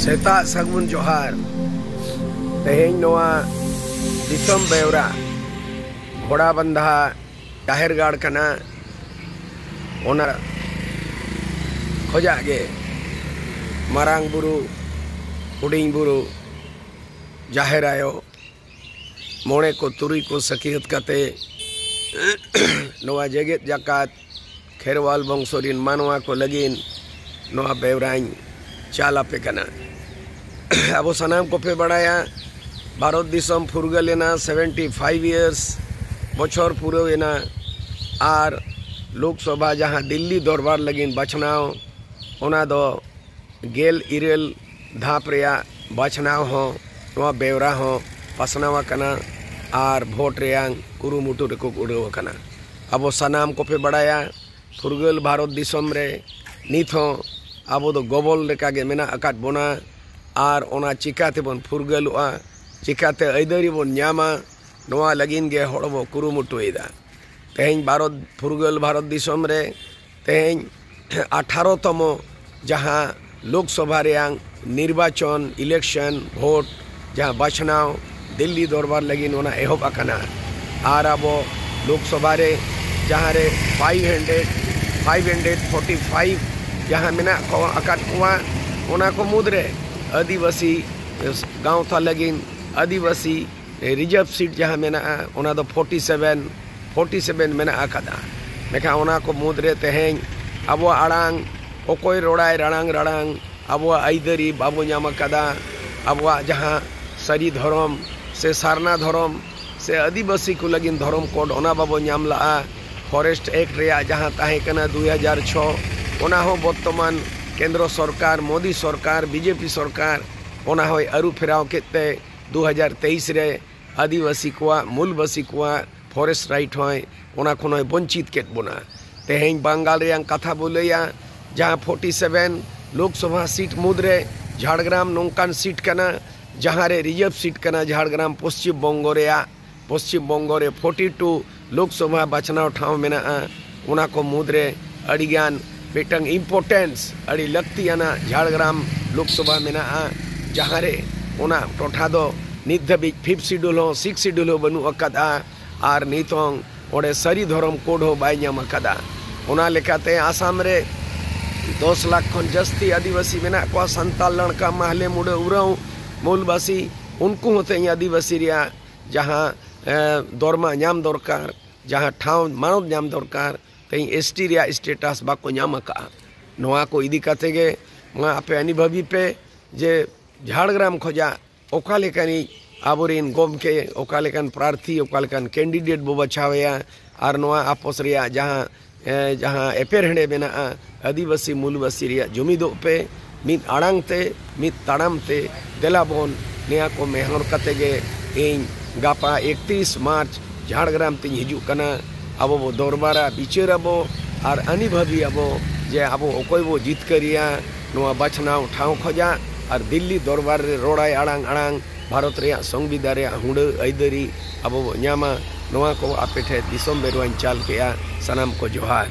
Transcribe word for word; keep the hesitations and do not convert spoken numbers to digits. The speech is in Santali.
ᱥᱮᱛᱟᱜ ᱥᱟᱹᱜᱩᱱ ᱡᱚᱦᱟᱨ᱾ ᱛᱮᱦᱮᱧ ᱱᱚᱣᱟ ᱫᱤᱥᱚᱢ ᱵᱮᱣᱨᱟ ᱜᱷᱚᱲᱟᱵᱟᱱᱫᱷᱟ ᱡᱟᱦᱮᱨ ᱜᱟᱲ ᱠᱟᱱᱟ᱾ ᱚᱱᱟ ᱠᱷᱚᱡᱟᱜ ᱜᱮ ᱢᱟᱨᱟᱝ ᱵᱩᱨᱩ, ᱦᱩᱰᱤᱧ ᱵᱩᱨᱩ, ᱡᱟᱦᱮᱨ ᱟᱭᱳ, ᱢᱚᱬᱮ ᱠᱚ ᱛᱩᱨᱩᱭ ᱠᱚ ᱥᱟᱹᱠᱷᱤᱭᱟᱹᱛ ᱠᱟᱛᱮ ᱱᱚᱣᱟ ᱡᱮᱜᱮᱛ ᱡᱟᱠᱟᱛ ᱠᱷᱮᱨᱣᱟᱞ ᱵᱚᱝᱥᱚ ᱨᱤᱱ ᱢᱟᱱᱣᱟ ᱠᱚ ᱞᱟᱹᱜᱤᱫ ᱱᱚᱣᱟ ᱵᱮᱣᱨᱟᱧ ᱪᱟᱞ ᱟᱯᱮ ᱠᱟᱱᱟ᱾ ᱟᱵᱚ ᱥᱟᱱᱟᱢ ᱠᱚᱯᱮ ᱵᱟᱲᱟᱭᱟ, ᱵᱷᱟᱨᱚᱛ ᱫᱤᱥᱚᱢ ᱯᱷᱩᱨᱜᱟᱹᱞ ᱮᱱᱟ, seventy five years ᱵᱚᱪᱷᱚᱨ ᱯᱩᱨᱟᱹᱣ ᱮᱱᱟ᱾ ᱟᱨ ᱞᱳᱠᱥᱚᱵᱷᱟ ᱡᱟᱦᱟᱸ ᱫᱤᱞᱞᱤ ᱫᱚᱨᱵᱟᱨ ᱞᱟᱹᱜᱤᱫ ᱵᱟᱪᱷᱱᱟᱣ, ᱚᱱᱟ ᱫᱚ ᱜᱮᱞ ᱤᱨᱟᱹᱞ ᱫᱷᱟᱯ ᱨᱮᱭᱟᱜ ᱵᱟᱪᱷᱱᱟᱣ ᱦᱚᱸ, ᱱᱚᱣᱟ ᱵᱮᱣᱨᱟ ᱦᱚᱸ ᱯᱟᱥᱱᱟᱣ ᱟᱠᱟᱱᱟ ᱟᱨ ᱵᱷᱳᱴ ᱨᱮᱭᱟᱝ ᱠᱩᱨᱩᱢᱩᱴᱩ ᱨᱮᱠᱚ ᱩᱰᱟᱹᱣ ᱟᱠᱟᱱᱟ᱾ ᱟᱵᱚ ᱥᱟᱱᱟᱢ ᱠᱚᱯᱮ ᱵᱟᱲᱟᱭᱟ, ᱯᱷᱩᱨᱜᱟᱹᱞ ᱵᱷᱟᱨᱚᱛ ᱫᱤᱥᱚᱢ ᱨᱮ ᱱᱤᱛ ᱦᱚᱸ ᱟᱵᱚ ᱫᱚ ᱜᱚᱵᱚᱞ ᱞᱮᱠᱟᱜᱮ ᱢᱮᱱᱟᱜ ᱟᱠᱟᱫ ᱵᱚᱱᱟ᱾ ᱟᱨ ᱚᱱᱟ ᱪᱤᱠᱟᱹ ᱛᱮᱵᱚᱱ ᱯᱷᱩᱨᱜᱟᱹᱞᱚᱜᱼᱟ, ᱪᱤᱠᱟᱹᱛᱮ ᱟᱹᱭᱫᱟᱹᱨᱤ ᱵᱚᱱ ᱧᱟᱢᱟ, ᱱᱚᱣᱟ ᱞᱟᱹᱜᱤᱫ ᱜᱮ ᱦᱚᱲ ᱵᱚ ᱠᱩᱨᱩᱢᱩᱴᱩᱭᱮᱫᱟ᱾ ᱛᱮᱦᱮᱧ ᱵᱷᱟᱨᱚᱛ, ᱯᱷᱩᱨᱜᱟᱹᱞ ᱵᱷᱟᱨᱚᱛ ᱫᱤᱥᱚᱢ ᱨᱮ ᱛᱮᱦᱮᱧ ᱟᱴᱷᱟᱨᱚ ᱛᱚᱢᱚ ᱡᱟᱦᱟᱸ ᱞᱳᱠᱥᱚᱵᱷᱟ ᱨᱮᱭᱟᱝ ᱱᱤᱨᱵᱟᱪᱚᱱ, election, vote, ᱡᱟᱦᱟᱸ ᱵᱟᱪᱷᱱᱟᱣ ᱫᱤᱞᱞᱤ ᱫᱚᱨᱵᱟᱨ ᱞᱟᱹᱜᱤᱫ ᱚᱱᱟ ᱮᱦᱚᱵ ᱟᱠᱟᱱᱟ᱾ ᱟᱨ ᱟᱵᱚ ᱞᱳᱠᱥᱚᱵᱷᱟ ᱨᱮ ᱡᱟᱦᱟᱸ ᱨᱮ five hundred, five hundred forty five ᱡᱟᱦᱟᱸ ᱢᱮᱱᱟᱜ ᱠᱚ, ᱟᱠᱟᱫ ᱠᱚᱣᱟ, ᱚᱱᱟ ᱠᱚ ᱢᱩᱫᱽᱨᱮ ᱟᱹᱫᱤᱵᱟᱹᱥᱤ ᱜᱟᱶᱛᱟ ᱞᱟᱹᱜᱤᱫ ᱟᱹᱫᱤᱵᱟᱹᱥᱤ reserve seat ᱡᱟᱦᱟᱸ ᱢᱮᱱᱟᱜᱼᱟ, ᱚᱱᱟ ᱫᱚ forty seven, forty seven ᱢᱮᱱᱟᱜ ᱟᱠᱟᱫᱟ᱾ ᱢᱮᱱᱠᱷᱟᱱ ᱚᱱᱟ ᱠᱚ ᱢᱩᱫᱽᱨᱮ ᱛᱮᱦᱮᱧ ᱟᱵᱚᱣᱟᱜ ᱟᱲᱟᱝ, ᱚᱠᱚᱭ ᱨᱚᱲᱟᱭ ᱨᱟᱲᱟᱝ ᱨᱟᱲᱟᱝ, ᱟᱵᱚᱣᱟᱜ ᱟᱹᱭᱫᱟᱹᱨᱤ ᱵᱟᱵᱚ ᱧᱟᱢ ᱟᱠᱟᱫᱟ᱾ ᱟᱵᱚᱣᱟᱜ ᱡᱟᱦᱟᱸ ᱥᱟᱹᱨᱤ ᱫᱷᱚᱨᱚᱢ ᱥᱮ ᱥᱟᱨᱱᱟ ᱫᱷᱚᱨᱚᱢ ᱥᱮ ᱟᱹᱫᱤᱵᱟᱹᱥᱤ ᱠᱚ ᱞᱟᱹᱜᱤᱫ ᱫᱷᱚᱨᱚᱢ code, ᱚᱱᱟ ᱵᱟᱵᱚ ᱧᱟᱢ ᱞᱟᱜᱼᱟ᱾ Forest Act ᱨᱮᱭᱟᱜ ᱡᱟᱦᱟᱸ ᱛᱟᱦᱮᱸ ᱠᱟᱱᱟ ᱫᱩᱭ ᱦᱟᱡᱟᱨ ᱪᱷᱚ, ᱚᱱᱟ ᱦᱚᱸ ᱵᱚᱨᱛᱚᱢᱟᱱ ᱠᱮᱱᱫᱨᱚ ᱥᱚᱨᱠᱟᱨ, ᱢᱳᱫᱤ ᱥᱚᱨᱠᱟᱨ, BJP ᱥᱚᱨᱠᱟᱨ, ᱚᱱᱟ ᱦᱚᱸᱭ ᱟᱹᱨᱩ ᱯᱷᱮᱨᱟᱣ ᱠᱮᱫ ᱛᱮ ᱫᱩ ᱦᱟᱡᱟᱨ ᱛᱮᱭᱤᱥ ᱨᱮ ᱟᱹᱫᱤᱵᱟᱹᱥᱤ ᱠᱚᱣᱟᱜ, ᱢᱩᱞᱵᱟᱹᱥᱤ ᱠᱚᱣᱟᱜ forest right ᱦᱚᱸᱭ, ᱚᱱᱟ ᱠᱷᱚᱱ ᱦᱚᱸᱭ ᱵᱚᱧᱪᱤᱛ ᱠᱮᱫ ᱵᱚᱱᱟ᱾ ᱛᱮᱦᱮᱧ ᱵᱟᱝᱜᱟᱞ ᱨᱮᱭᱟᱝ ᱠᱟᱛᱷᱟ ᱵᱚ ᱞᱟᱹᱭᱟ, ᱡᱟᱦᱟᱸ forty seven ᱞᱳᱠᱥᱚᱵᱷᱟ seat ᱢᱩᱫᱽᱨᱮ ᱡᱷᱟᱲᱜᱨᱟᱢ ᱱᱚᱝᱠᱟᱱ seat ᱠᱟᱱᱟ, ᱡᱟᱦᱟᱸ ᱨᱮ reserve seat ᱠᱟᱱᱟ ᱡᱷᱟᱲᱜᱨᱟᱢ, ᱯᱚᱥᱪᱤᱢ ᱵᱚᱝᱜᱚ ᱨᱮᱭᱟᱜ, ᱯᱚᱥᱪᱤᱢ ᱵᱚᱝᱜᱚ ᱨᱮ forty two ᱞᱳᱠᱥᱚᱵᱷᱟ ᱵᱟᱪᱷᱱᱟᱣ ᱴᱷᱟᱶ ᱢᱮᱱᱟᱜᱼᱟ᱾ ᱚᱱᱟ ᱠᱚ ᱢᱩᱫᱽᱨᱮ ᱟᱹᱰᱤᱜᱟᱱ ᱢᱤᱫᱴᱟᱝ importance, ᱟᱹᱰᱤ ᱞᱟᱹᱠᱛᱤᱭᱟᱱᱟᱜ ᱡᱷᱟᱲᱜᱨᱟᱢ ᱞᱳᱠᱥᱚᱵᱷᱟ ᱢᱮᱱᱟᱜᱼᱟ, ᱡᱟᱦᱟᱸ ᱨᱮ ᱚᱱᱟ ᱴᱚᱴᱷᱟ ᱫᱚ ᱱᱤᱛ ᱫᱷᱟᱹᱵᱤᱡ ᱯᱷᱤᱯᱛᱷ ᱥᱤᱰᱩᱞ ᱦᱚᱸ, ᱥᱤᱠᱥ ᱥᱤᱰᱩᱞ ᱦᱚᱸ ᱵᱟᱹᱱᱩᱜ ᱟᱠᱟᱫᱼᱟ᱾ ᱟᱨ ᱱᱤᱛ ᱦᱚᱸ ᱚᱸᱰᱮ ᱥᱟᱹᱨᱤ ᱫᱷᱚᱨᱚᱢ ᱠᱳᱰ ᱦᱚᱸ ᱵᱟᱭ ᱧᱟᱢ ᱟᱠᱟᱫᱟ᱾ ᱚᱱᱟ ᱞᱮᱠᱟᱛᱮ ᱟᱥᱟᱢ ᱨᱮ ᱫᱚᱥ ᱞᱟᱠᱷ ᱠᱷᱚᱱ ᱡᱟᱹᱥᱛᱤ ᱟᱹᱫᱤᱵᱟᱹᱥᱤ ᱢᱮᱱᱟᱜ ᱠᱚᱣᱟ, ᱥᱟᱱᱛᱟᱲ, ᱞᱟᱲᱠᱟ, ᱢᱟᱦᱞᱮ, ᱢᱩᱰᱟᱹ, ᱩᱨᱟᱣ, ᱢᱩᱞᱵᱟᱥᱤ, ᱩᱱᱠᱩ ᱦᱚᱸ ᱛᱮᱦᱮᱧ ᱟᱹᱫᱤᱵᱟᱹᱥᱤ ᱨᱮᱭᱟᱜ ᱡᱟᱦᱟᱸ, ᱮ, ᱫᱚᱨᱢᱟ ᱧᱟᱢ ᱫᱚᱨᱠᱟᱨ, ᱡᱟᱦᱟᱸ ᱴᱷᱟᱶ ᱢᱟᱱᱚᱛ ᱧᱟᱢ ᱫᱚᱨᱠᱟᱨ, ᱛᱮᱦᱮᱧ ᱮᱥ ᱴᱤ ᱨᱮᱭᱟᱜ ᱥᱴᱮᱴᱟᱥ ᱵᱟᱠᱚ ᱧᱟᱢ ᱟᱠᱟᱫᱼᱟ᱾ ᱱᱚᱣᱟ ᱠᱚ ᱤᱫᱤ ᱠᱟᱛᱮ ᱜᱮ ᱢᱟ ᱟᱯᱮ ᱟᱹᱱᱤ ᱵᱷᱟᱹᱵᱤ ᱯᱮ ᱡᱮ ᱡᱷᱟᱲᱜᱨᱟᱢ ᱠᱷᱚᱡᱟᱜ ᱚᱠᱟ ᱞᱮᱠᱟᱱᱤᱡ ᱟᱵᱚᱨᱮᱱ ᱜᱚᱢᱠᱮ, ᱚᱠᱟ ᱞᱮᱠᱟᱱ ᱯᱨᱟᱨᱛᱷᱤ, ᱚᱠᱟ ᱞᱮᱠᱟᱱ ᱠᱮᱱᱰᱤᱰᱮᱴ ᱵᱚ ᱵᱟᱪᱷᱟᱣᱮᱭᱟ, ᱟᱨ ᱱᱚᱣᱟ ᱟᱯᱚᱥ ᱨᱮᱭᱟᱜ ᱡᱟᱦᱟᱸ, ᱮ, ᱡᱟᱦᱟᱸ ᱮᱯᱮᱨ ᱦᱮᱸᱰᱮ ᱢᱮᱱᱟᱜᱼᱟ, ᱟᱹᱫᱤᱵᱟᱹᱥᱤ ᱢᱩᱞᱵᱟᱹᱥᱤ ᱨᱮᱭᱟᱜ ᱡᱩᱢᱤᱫᱚᱜ ᱯᱮ, ᱢᱤᱫ ᱟᱲᱟᱝ ᱛᱮ, ᱢᱤᱫ ᱛᱟᱲᱟᱢ ᱛᱮ, ᱫᱮᱞᱟ ᱵᱚᱱ ᱱᱮᱭᱟ ᱠᱚ ᱢᱮᱦᱚᱨ ᱠᱟᱛᱮ ᱜᱮ ᱤᱧ ᱜᱟᱯᱟ ᱮᱠᱛᱨᱤᱥ ᱢᱟᱨᱪ ᱡᱷᱟᱲᱜᱨᱟᱢ ᱛᱤᱧ ᱦᱤᱡᱩᱜ ᱠᱟᱱᱟ᱾ ᱟᱵᱚ ᱵᱚ ᱫᱚᱨᱵᱟᱨᱟ, ᱵᱤᱪᱟᱹᱨ ᱟᱵᱚ ᱟᱨ ᱟᱹᱱᱤ ᱵᱷᱟᱹᱵᱤ ᱟᱵᱚ ᱡᱮ ᱟᱵᱚ ᱚᱠᱚᱭ ᱵᱚ ᱡᱤᱛᱠᱟᱹᱨᱤᱭᱟ ᱱᱚᱣᱟ ᱵᱟᱪᱷᱱᱟᱣ ᱴᱷᱟᱶ ᱠᱷᱚᱡᱟᱜ, ᱟᱨ ᱫᱤᱞᱞᱤ ᱫᱚᱨᱵᱟᱨ ᱨᱮ ᱨᱚᱲᱟᱭ ᱟᱲᱟᱝ ᱟᱲᱟᱝ ᱵᱷᱟᱨᱚᱛ ᱨᱮᱭᱟᱜ ᱥᱚᱝᱵᱤᱫᱷᱟᱱ ᱨᱮᱭᱟᱜ ᱦᱩᱰᱟᱹ ᱟᱹᱭᱫᱟᱹᱨᱤ ᱟᱵᱚ ᱵᱚ ᱧᱟᱢᱟ᱾ ᱱᱚᱣᱟ ᱠᱚ ᱟᱯᱮ ᱴᱷᱮᱱ ᱫᱤᱥᱚᱢ ᱵᱮᱨᱣᱟᱧ ᱪᱟᱞ ᱠᱮᱜᱼᱟ᱾ ᱥᱟᱱᱟᱢ ᱠᱚ ᱡᱚᱦᱟᱨ᱾